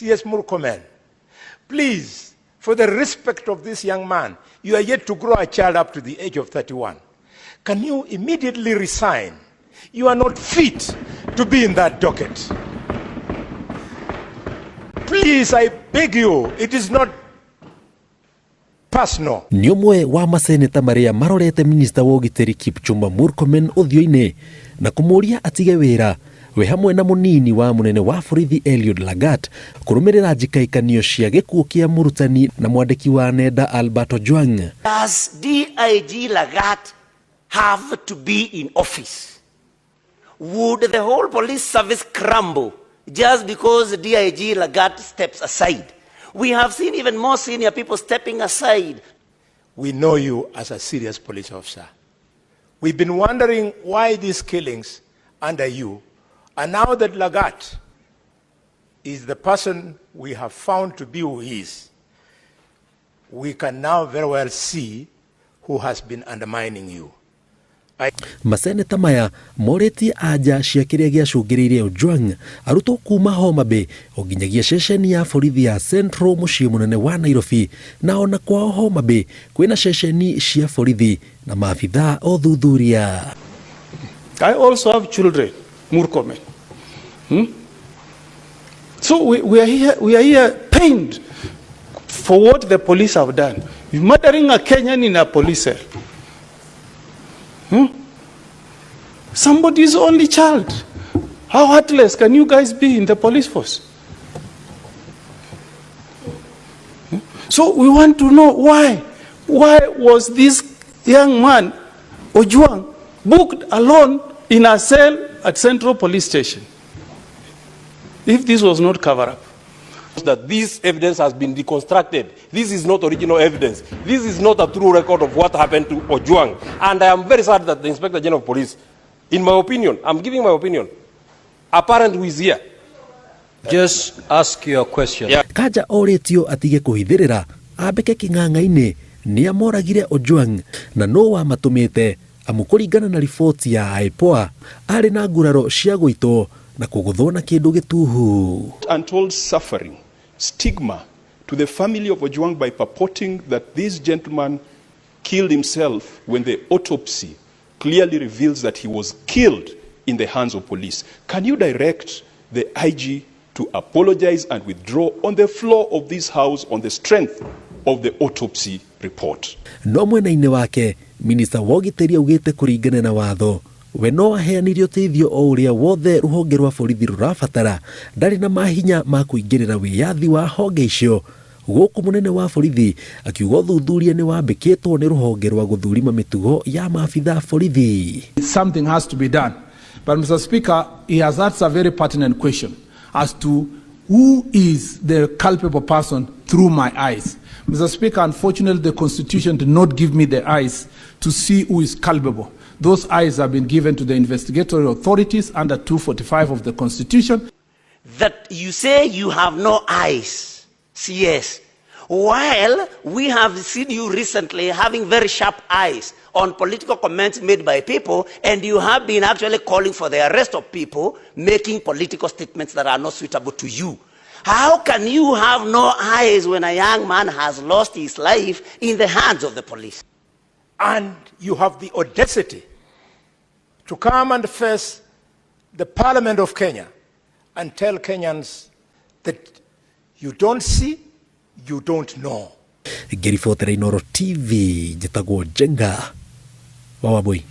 CS Murkomen, please, for the respect of this young man, you are yet to grow a child up to the age of 31. Can you immediately resign? You are not fit to be in that docket. Please, I beg you, it is not personal. Nĩ ũmwe wa maseneta marĩa marorete minista wa ũgitĩri Kipchumba Murkomen ũthiũ-inĩ na kũmũria atige wĩra we hamwe na mũnini wa mũnene wa borithi Eliud Lagat kũrũmĩrĩra njikaikanio cia gĩkuũ kĩa mũrutani na mwandĩki wa nenda Albert Ojwang. Does DIG Lagat have to be in office? Would the whole police service crumble just because DIG Lagat steps aside? We have seen even more senior people stepping aside. We know you as a serious police officer. We've been wondering why these killings under you, and now that Lagat is the person we have found to be who he is, we can now very well see who has been undermining you. Maseneta maya morĩtie anja cia kĩrĩa gĩacũngĩrĩirie Ojwang arutwo kuma Homa Bay o nginyagia ceceni ya borithi ya Central mũciĩ mũnene wa Nairobi, na ona kwao Homa Bay kwĩna ceceni cia borithi na maabithaa othuthuria. I also have children, Murkomen. So we are here pained for what the police have done. You're murdering a Kenyan in a police cell. Somebody's only child. How heartless can you guys be in the police force? So we want to know why. Why was this young man, Ojwang, booked alone in a cell at Central Police Station? If this was not cover-up. That this evidence has been deconstructed. This is not original evidence. This is not a true record of what happened to Ojwang. And I am very sad that the Inspector General of Police, in my opinion, I'm giving my opinion, apparent who is here. Just ask your question. Yeah. Kanja orĩtio atige kũhithĩrĩra ambĩke kĩng'ang'a-inĩ nĩa moragire Ojwang na nũ wamatũmĩte, amu kũringana na riboti ya IPOA arĩ na nguraro cia gũitwo na kũgũthwo na kĩndũ gĩtuhu. Untold suffering, stigma to the family of Ojwang by purporting that this gentleman killed himself when the autopsy clearly reveals that he was killed in the hands of police. Can you direct the IG to apologize and withdraw on the floor of this house on the strength of the autopsy report? No mwena-inĩ wake minista wa ũgitĩri augĩte kũringana na watho we no aheanire ũteithio o ũrĩa wothe rũhonge rwa borithi rũrabatara, ndarĩ na mahinya ma kũingĩrĩra wĩyathi wa honge icio, gũkũ mũnene wa borithi akiuga ũthuthuria nĩ wambĩkĩtwo nĩ rũhonge rwa gũthurima mĩtugo ya maabitha borithi. Something has to be done. But Mr. Speaker, he has asked a very pertinent question as to who is the culpable person through my eyes. Mr. Speaker, unfortunately, the Constitution did not give me the eyes to see who is culpable. Those eyes have been given to the investigatory authorities under 245 of the Constitution. That you say you have no eyes, CS, while we have seen you recently having very sharp eyes on political comments made by people, and you have been actually calling for the arrest of people making political statements that are not suitable to you. How can you have no eyes when a young man has lost his life in the hands of the police? And you have the audacity to come and face the Parliament of Kenya and tell Kenyans that you don't see, you don't know. Ngĩribotera Inooro TV, njĩtagwo Njenga wa Wambui.